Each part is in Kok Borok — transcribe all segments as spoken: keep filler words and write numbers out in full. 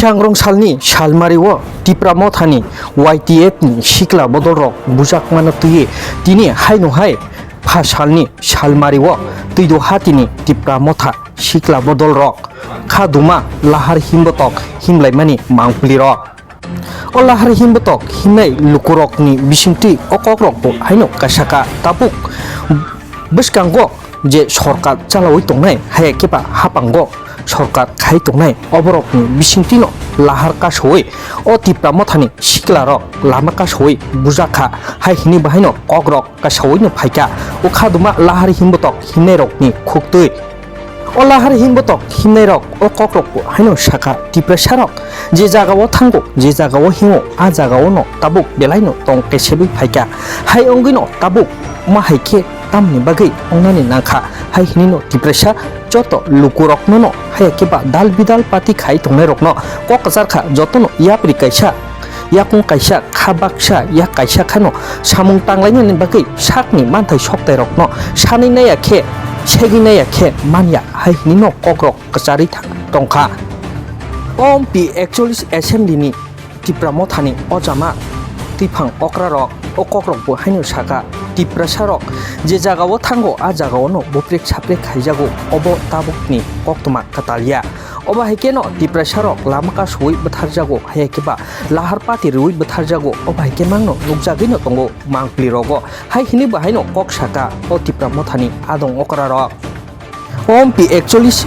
Thangrong salni salmari o Tipra Mothani Y T F ni sikla bodolrok bujakmano twiwi tini haino hai pha salni salmari o Twido hatini Tipra Motha sikla bodolrok kha duma lahar himbotok himlaimani mangpilirok. O lahar himbotok himnai lukurokni bisingtwi o kokrokbo haino kaisa kha tabuk bwskango je sorkar chalaui tongnai, haya khe ba haphango sorkar khai tongnai, oborokni bisingtwino lahar kasoui o Tipra Mothani siklarok lama kasoui bujakha, hai hwnwi bahaino kokrok kasaui no phaikha o kha duma lahar himbotok himnairokni khuktwi. O lahar himbotok himnairok o kokrok bo haino sakha, Tiprasarok je jagao thango, je jagao hingo, a jagaono tabuk belaino tong kesebwi phaikha. Hai wngwino tabuk ma hai khe tamni bagwi wngnani nangkha, hai hwnwino Tiprasa joto lukuroknono haya khe ba dal bidal party khai tongnairokno kok kwcharkha, jotono yapri kaisa yakung kaisa, kha baksa, yak kaisa khano samung tanglainani bagwi sakni manthai soktairokno sanwi naiya khe, segwi naiya khe manya hai hwnwino kokrok kwcharwi tha-, tongkha. O M P ekchollis Assembly ni Tipra Mothani o jama twiphang okrarok o kokrokbo haino sakha, Tiprasarok je jagao thango, a jagaono buprek saprek khaijago, obo tabukni koktwma kwtal ya. Obo hai kheno Tiprasarok lama kasoui bwtharjago, haya khe ba lahar pati rwui bwtharjago, obo hai khe mangno nukjagwino tongo mangpili rogo. Hai hwnwi bo haino kok sakha o Tipra Mothani adong okrarok. O M P ekchollis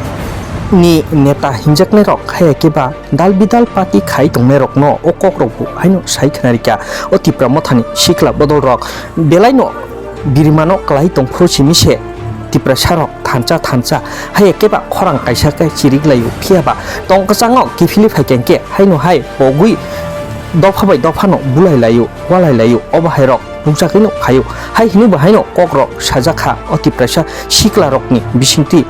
ni neta hinjaknairok haya khe ba dal bidal party khai tongnairokno o kokrokbo haino sai khwnarikha o Tipra Mothani sikla bodolrok belaino birimano kwlai tongphuru simi se Tiprasarok thansa thansa haya khe ba khorang kaisa khe chiriklaio, phiya ba tong kwchango kiphilwi phaikha hwnkhe haino hai pogwi dopha bai dophano bulai laio, walai laio, obo hairok nukjagwino phaio. Hai hwnwi bo haino kokrok sajak kha o Tiprasa siklarokni bisingtwi.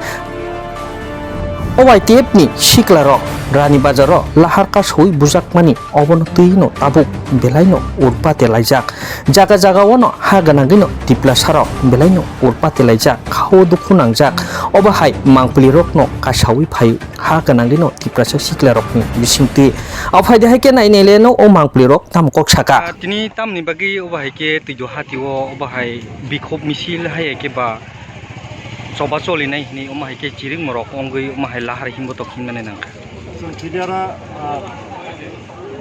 O Y T F ni siklarok Rani Bazaro lahar kasoui bujakmani obono twino tabuk belaino urpate laijak. Jaga jagaono ha gwnangwino Tiprasarok belaino urpate laijak, khao dukhu nangjak. Obo hai mangpilirokno kasaui phaio ha gwnangwino Tiprasa siklarokni bisingtwi. O phaidi hai khe nai naileno o mangpilirok tamo kok sakha. Ah, tini tamni bagwi obo hai khe Twido hatio obo hai bikhop misil hai khe ba choba cholinai hwnwi omo hai khe chiring morok wngwi omo hai lahar himbotok hinmani nangkha. Chwng thidi oro, ah,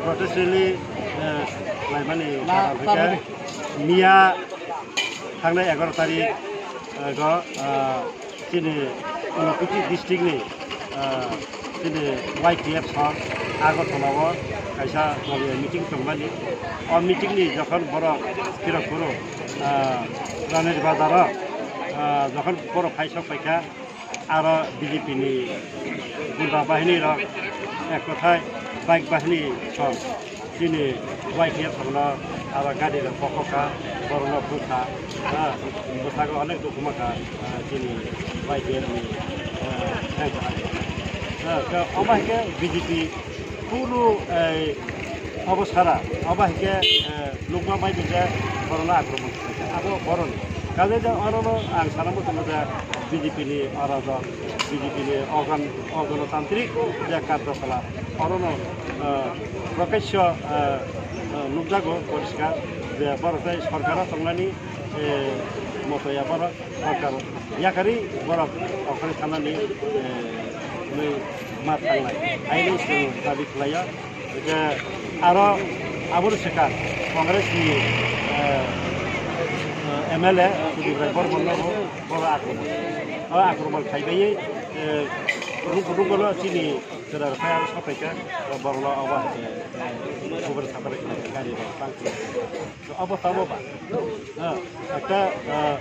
protest rally, eh, laimani karon hwnkhe miya thangnai egaroh tarik, eh, go, ah, chini Unakoti district ni, ah, chini Y T F song Agartala o kaisa meeting tongmani. O meeting ni jokhon borok Kirakpuro, ah, Ranir Bazar o, ah, jokhon borok phai sok paikha, aro B J P ni gunda bahini rok ek kothai bike bahini song chini Y T F song no aro gari rok bokhokha, borok no bwkha, ha, bwskango onek dukhu mankha, ah, chini Y T F ni, ah, tank bahai. Ah, omo hai khe B J P Kunu, eh, obo sara, obo hai khe, eh, nukma bai tongkhe borokno akromon khlaikha. Abo borokni. Kaisa je orono ang sana muchungo je B J P ni oro jo, B J P ni organ-, organotantrik je karjokala, orono, eh, prokasyo, eh, eh, nukjago poriskar je borok tei sorkaro tongnani, eh, motoya borok. Sorkar yakarwi borok okhorni thanani, eh, hwnwi ma thangnai. Haino chwng dabi khlaio. Hwnkhe aro aboni swkang Congress ni, eh, eh, M L A Sudip Rai Bormon no bo borok akromon. O akromon khaibaiwi, eh, rung-, rungo no chini chwra rok phai aro sopaikha, borok no obo hai khe, eh, kubur sapar khlaikha, gari rok tang khlaikha. Obo tamo ba? Ha, ekta, ah,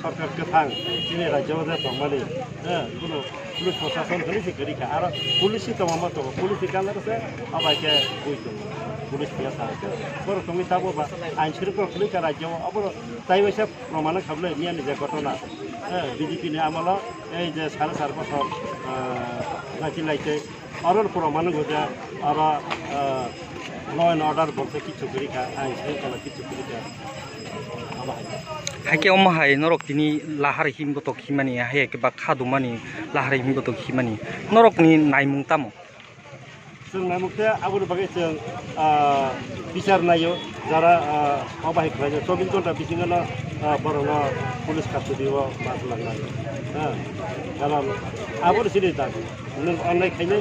sorkar kwthang chini rajyo o je tongmani, ha, kuno police prosason hwnwi se kwrwi kha. Aro police si tongma ma tongo, police ni colour se abai khe bui tongo, police ni sa khe. Borok tongwi tamo ba ain srwngkhol khwlwi kha rajyo o, obo tai waisa proman wngkha bwle miyani je ghotona, ha, B J P ni amolo ei je sare char bochor, ah, nachi lai tei Oro pura mano goja, oro, ah, law and order bolsa kichu kwrwi kha, ain srwngkholo kichu kwrwi kha. Abo hai. Hai khe omo hai norok tini lahar himbotok himani, hai khe ba kha dumani lahar himbotok himani. Norokni naimung tamo? Chwng naimukhe aboni bagwi chwng, ah, bichar naio, jara, ah, obahi khlainai chobbish ghonta bisingo no, ah, borokno police custody o ma swlangnaio. Ha, karon aboni sini dabi. Nwng onnai khainai,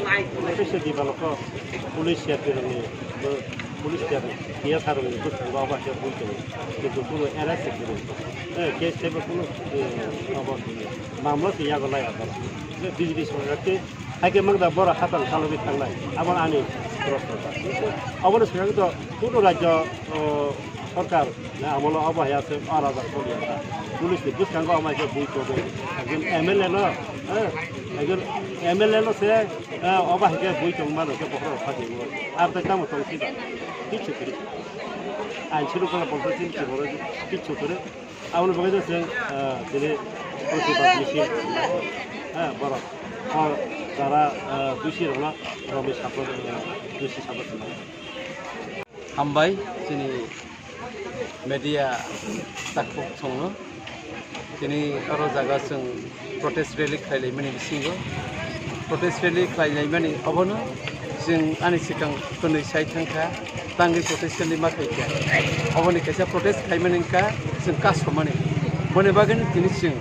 kaisa dibalokho police C R P rokni, bo police C R P, T S R rokni bwskango obahi bui tongo. Kintu kuno arrest se kwrwi. Eh, case teibo kuno, eh, obo mamla se yago laiya borok. B J P sorkar tei Haikhe mangda borok hapang chalogwi thangnai, abo ani proshno. Obono swkang to kuno rajyo, o, sorkar na amolo obo haya se o raja koli ya ta. Police ni bwskango omo hai khe bui togwi, ekjon M L A no, eh, ekjon M L A no se, eh, obo hai khe bui tong mano khe bokhorok phatingo. Ar tai tamo tong sida. Kichu kwrwi. Ain suru kola bolsa sin kichu kwrwi. Aboni bagwi no chwng, ah, tini protibad misil, ah, borok, o jara, ah, dusi rokno romwi sabo, ah, dusi sabo chwng. Hambai chini media takhuk songno. Tini oro jaga chwng protest rally khlailaimani bisingo, protest rally khlailaimani obono chwng ani swkang kwnwi sai thangkha, tangwi protest rally ma khaikha. Oboni kaisa protest khlaimani wngkha chwng kasomani. Boni bagwino tini chwng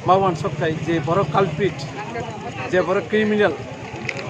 ma uansuk thai je borok culprit, je borok criminal,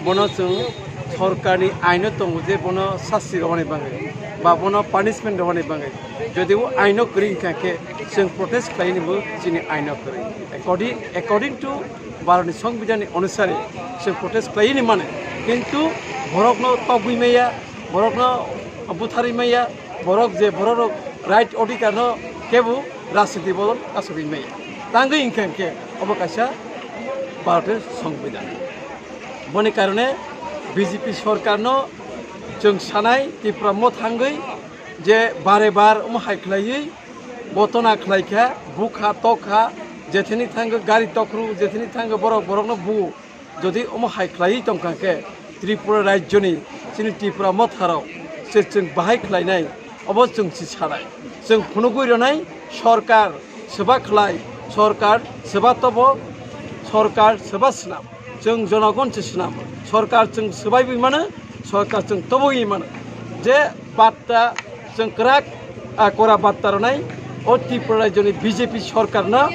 bono chwng sorkarni aino tongo je bono sasti rwani bagwi ba bono punishment rwani bagwi. Jodi o aino kwrwi wngkha khe chwng protest khlainani bo chini aino kwrwi. According, according to Bharatni Songbidanni onusari chwng protest khlaini mano, kintu borokno togwi maya, borokno butharwi maya, borok je borok right odhikarno kebo rajniti bolon kasogwi maya. Tangwi wngkha khe obo kaisa Bharatni Songbidan. Boni karone B J P sorkarno chwng sanai Tipra Motha wngwi je bare bar omo hai khlaiwi botona khlaikha, bukha tokha, jethini thango gari tokru, jethini thango borok borokno bu. Jodi omo hai khlaiwi tongkha khe Tripura rajyoni chini Tipra Motharok se chwng bahai khlainai, obo chwng si sanai. Chwng phunugwi rwnai sorkar seba khlai, sorkar seba tobo, sorkar seba swnam. Chwng jonogon se swnam. Sorkar chwng swbaiwi mano, sorkar chwng tobogwi mano. Je batta chwng kwrak, a, kora batta rwnai o Tripura rajyoni B J P sorkarno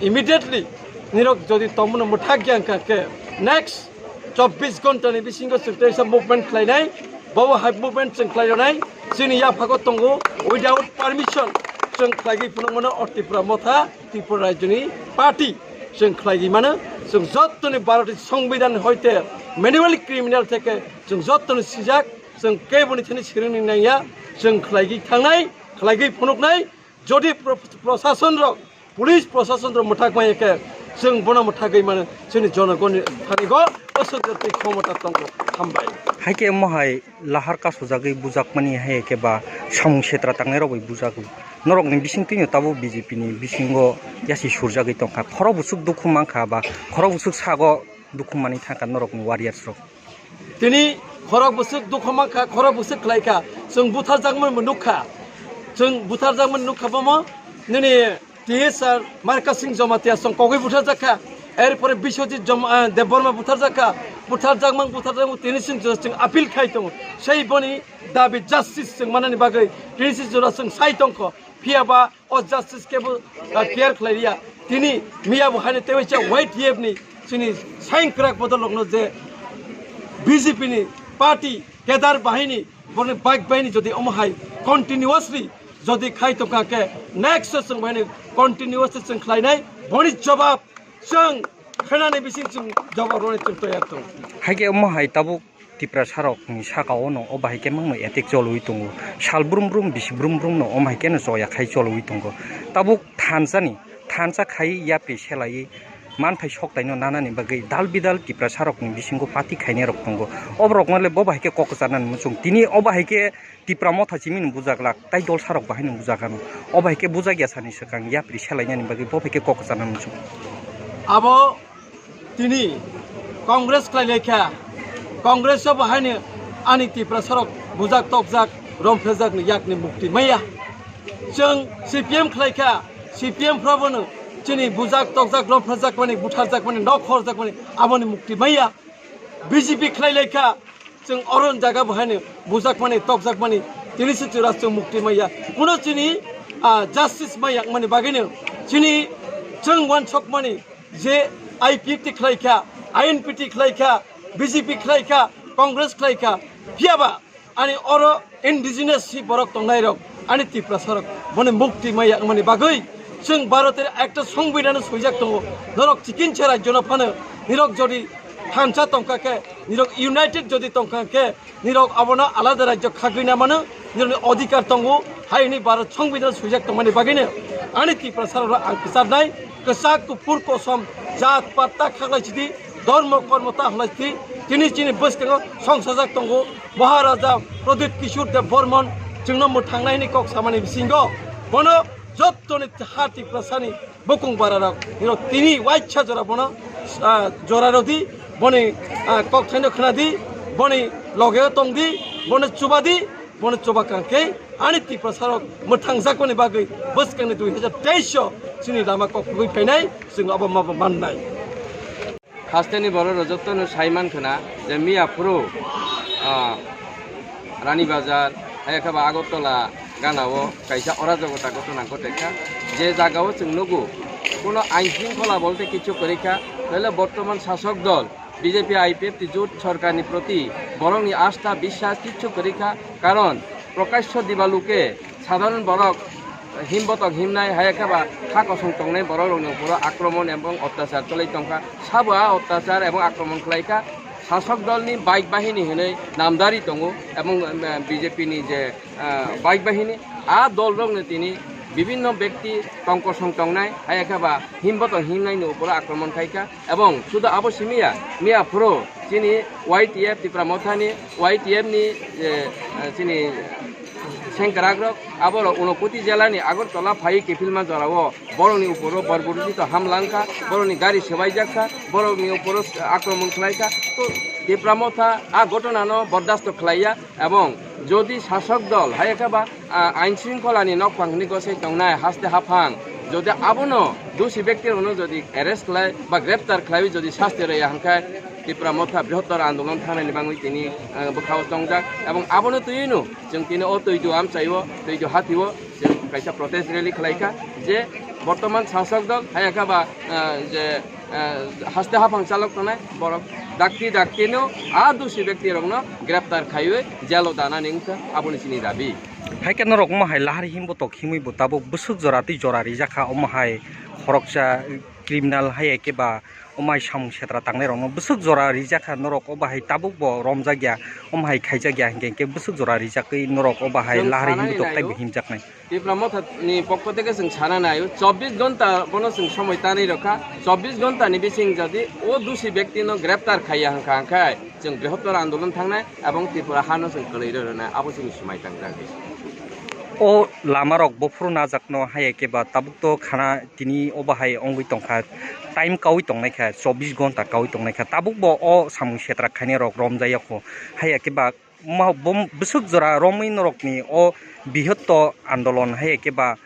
immediately nirok jodi tongmano mwthak ya wngkha khe next chobbish ghonta ni bisingo chwng teisa movement khlainai, bobo hai movement chwng khlai rwnai, chini yaphago tongo without permission chwng khlaigwi phunukmano o Tipra Motha. Tripura rajyoni party chwng khlaigwi mano, chwng jottoni Bharatni Songbidan hoite manual criminal theke chwng jottoni sijak, chwng keboni thani siringni nangya, chwng khlaigwi thangnai, khlaigwi phunuknai, jodi pro-, prosasonrok, police prosasonrok mwthak manya khe chwng bono mwthagwi mano, chini jonogoni thani go aswk jatwi khomota tongo, hambai. Haikhe omo hai lahar kasujagwi bujakmani hai khe ba samung setra tangnai rok bai bujagwi. Norok ni bising twino tabuk B J P ni bisingo yasi surjagwi tongkha. Khorok buchuk dukhu mankha ba khorok buchuk sago dukhu manwi thangkha norok ni warriors rok. Tini khorok buchuk dukhu mankha, khorok buchuk khlaikha. Chwng butharjakmani bo nukha. Chwng butharjakmani nukha bomo nini T S R Marka Singh Jamatia chwng kogwi butharjak kha, erpore Biswajit Jom-, ah, Debbarma butharjak kha, butharjakmang butharjakmang tini chwng jora chwng appeal khai tongo. Sei boni dabi justice chwng manani bagwi tini chwng jora chwng sai tongkho. Phiya ba o justice kebo, ah, care khlai liya. Tini miya bo haino tewaisa Y T F ni chini saing kwrak bodol rokno je B J P ni party kedar bahini borni bike bahini jodi omo hai continuously jodi khai tongkha khe next o chwng bahini continuously chwng khlainai boni jobab chwng khenani bising chwng jobab rwni chwng toyar tongo. Haikhe omo hai tabuk Tiprasa rokni saka o no o bahai khe mangno attack cholwi tongo. Sal brum brum bisi brum brum no omo hai khe no choya khai cholwi tongo. Tabuk thansa ni, thansa khai yapri selai manthai soktai no nanani bagwi dal bidal Tiprasa rokni bisingo party khainai rok tongo. Oborok no le bo bahai khe kok chanani muchung. Tini o bahai khe Tipra Motha chimini bujak lak, tai dolsa rok bahai ni bujak ano. O bahai khe bujak ya sani swkang yapri selainani bagwi bo bahai khe kok kwchana muchung. Abo tini Congress khlai lai kha, Congress o bahai ni ani Tiprasa rok bujak tokjak, romphejak ni yak ni mukti maya. Chwng C P M khlai kha, C P M phra bono chini bujak tokjak, romphejak mani, butharjak mani, nok horjak mani, abo ni mukti maya. B J P khlai lai kha, Chwng oron jaga bo haino bujakmani, tokjakmani, tini se chwra chwng mukti maya. Kuno chini, ah, justice maya wngmani bagwino chini chwng wansokmani je I P F T khlai kha, I N P T khlai kha, B J P khlai kha, Congress khlai kha, phiyaba ani oro indigenous si borok tongnai rok, ani Tiprasa rok, boni mukti maya wngmani bagwi chwng Bharoter ekta songbidano swijak tongo. Norok chikinsa rajyono phano nirok jodi thansa tongkha khe, nirok united jodi tongkha khe, nirok abono alada rajyo khagwi na mano, nirokni odhikar tongo, hai hwnwi Bharat songbidano swijak tongmani bagwino ani Tiprasa rok ang kwcharnai, kwchak kuphur kosom, jat pat ta khaklai sidi, dhormo kormo ta halai sidi, tini chini bwskango songsajak tongo, Maharaja Pradyut Kishore Dev Barman chwngno mwthangnai hwnwi kok samani bisingo bono jottoni ha Tiprasani bukung bararok, nirok tini waisa jora bono, ah, jora rodi, boni, ah, kok thaino khna di, boni loge tong di, bono chuba di, bono chuba kang khe ani Tiprasa rok mwthangjakmani bagwi bwskangni dui hajar teis o chini lama kok kwrwi phainai, chwng abo ma mannai. Hasteni borok rok jotono sai mankha na je miya phuru, ah, Rani Bazar, hai khe ba Agartala gana o kaisa orajogo ta gotona gote kha. Je jaga o chwng nugo, kuno ain shringkhola bolte kichu kwrwi kha, tale bortoman sasok dol B J P I P F T jut sorkarni proti borokni astha biswas kichu kwrwi kha, karon prokasho dibaluke sadharon borok himbotok himnai, hai khe ba kha kosong tongnai borok rokni uporo akromon ebong otyachar choli tongkha. Sabo a otyachar ebong akromon khlai kha, sasok dolni bike bahini hinwi namdari tongo ebong, eh, B J P ni je, eh, bike bahini, a dol rokni tini bibinno bekti tong kosong tongnai, hai khe ba himbotok himnaini uporo akromon khai kha. Ebong sudu abo simi ya, miya phuru chini Y T F Tipra Mothani, Y T F ni, eh, chini sengkrakrok, aborok Unakoti jela ni Agartala phaiwi kiphilma jora o borokni uporo borborjito hamla wngkha, borokni gari swbaijak kha, borokni uporo akromon khlai kha. To Tipra Motha a gotona no bordasto khlai ya, ebong jodi sasok dol hai khe ba, ah, ain shringkhola ni nokphang hwnwi gosai tongnai haste haphang, jodi abono dusi bekti rokno jodi arrest khlai ba greptar khlaiwi jodi sasti rwya hwnkhe, Tipra Motha brihottor andolon thangnani bangwi tini, ah, bwkhao tongjak, ebong abono twiwino chwng tini o Twidu amchaio, Twidu hatio chwng kaisa protest rally khlai kha, je bortoman sasok dol hai khe ba, ah, je, ah, haste haphang chalok tongnai borok dakti daktino a dusi bekti rokno greptar khaiwi jelo danani wngkha, aboni chini dabi. Hai khe norok omo hai lahar himbotok himwi bo tabuk bwswk jora tei jora rijak kha, omo hai khoroksa criminal hai khe ba omo hai samung setra tangnai rokno bwswk jora rijak kha, norok obo hai tabuk bo romjak ya, omo hai khaijak ya, hinkhe hinkhe bwswk jora rijak khe norok obo hai lahar himbotok taibo himjaknai. Tipra Motha ni pokho theke chwng sana nai, chobbish ghonta bono chwng somoi tanwi rokha, chobbish ghonta ni bising jodi o dusi bekti no greptar khaiya hwnkha, hwnkhe chwng brihottor andolon thangnai ebong Tripura hano chwng kwlwi rw rwnai, abo chini swmai tangjak. O lama rok bophuru najakno haiya khe ba tabuk to khana tini obo hai wngwi tongkha, time kaui tongnai kha, chobbish ghonta kaui tongnai kha, tabuk bo o samung setra khainai rok romjak ya kho, haiya khe ba ma-, bum-, bwswk jora romwi norokni o bihotto andolon hai khe ba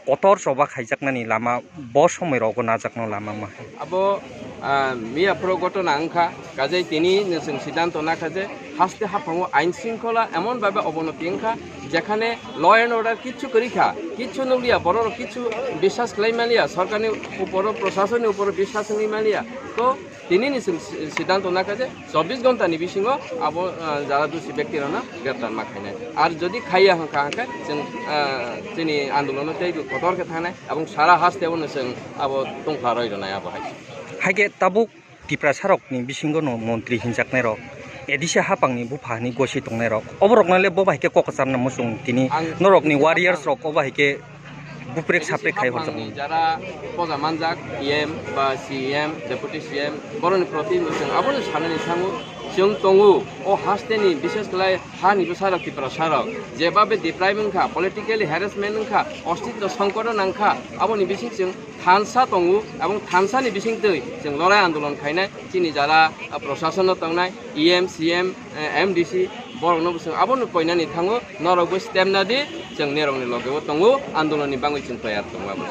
kotor choba khaijaknani lama bo somoi rogo najakno lama ma. Abo, ah, miya phuru gotona wngkha, kajai tini nwswng siddhanto nakha je haste haphango ain shringkhola emon bhabe obonoti wngkha, jekhane law and order kichu kwrwi kha, kichu nukliya, borok rok kichu biswas khlai maliya, sorkarni uporo, prosasonni uporo biswas wngwi maliya. To Tini ni chwng si-, siddhanto nakha je chobbish ghonta ni bisingo abo, ah, jara dusi bekti rokno greptar ma khainai. Ar jodi khaiya hwnkha hwnkhe chwng, ah, chini andolono teibo kotor khe thangnai, abong sara haste bono chwng abo tongkha roi rwnai abo hai. Hai khe tabuk Tiprasa rokni bisingo no montri hinjaknai rok, A D C hapangni bupha hinwi gosi tongnai rok, oborokno le bo bai khe kok kwcharna muchung tini ang norokni warriors rok obo hai khe buprek saprek khai horjak. Jara poja manjak E M ba C E M, Deputy C E M, boroni proti chwng abono sanani thango, chwng tongo o hasteni, bishes khlai hani bwsarok, Tiprasarok jebabe deprive wngkha, politically harassment wngkha, ostitto songkoto nangkha, aboni bising chwng thansa tongo, abong thansani bising twi chwng lorai andolon khainai, chini jara, ah, prosasono tongnai, E M, C E M, eh, M D C, borokno bo chwng abono koinani thango, norokbo step na di, chwng nerokni logeo tongo, andolonni bangwi chwng toyar tongo abo.